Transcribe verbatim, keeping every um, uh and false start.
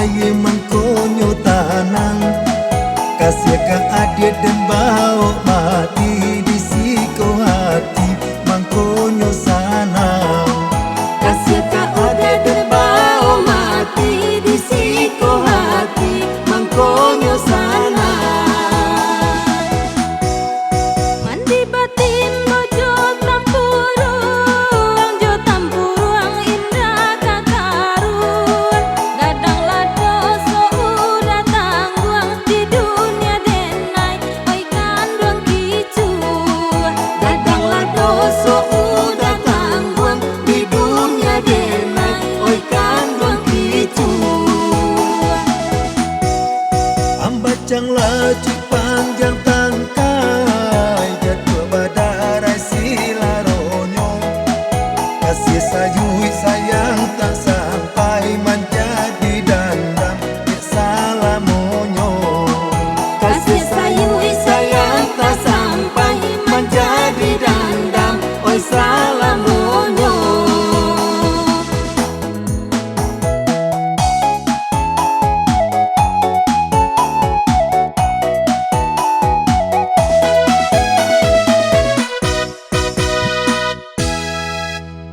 Aye mangkonyo tanang, kasiah ka adiak den baok mati di siko hati, mangkonyo sanang. Kasiah ka adiak den baok mati di siko hati, mangkonyo sanang. Mandi batin bojo tampuruang, jo tampuruang indak ka karuan. Gadanglah doso udah tangguang di dunia denai, oi kanduang kicuah. Gadanglah doso udah tangguang di dunia denai, oi kanduang kicuah. Ambacanglah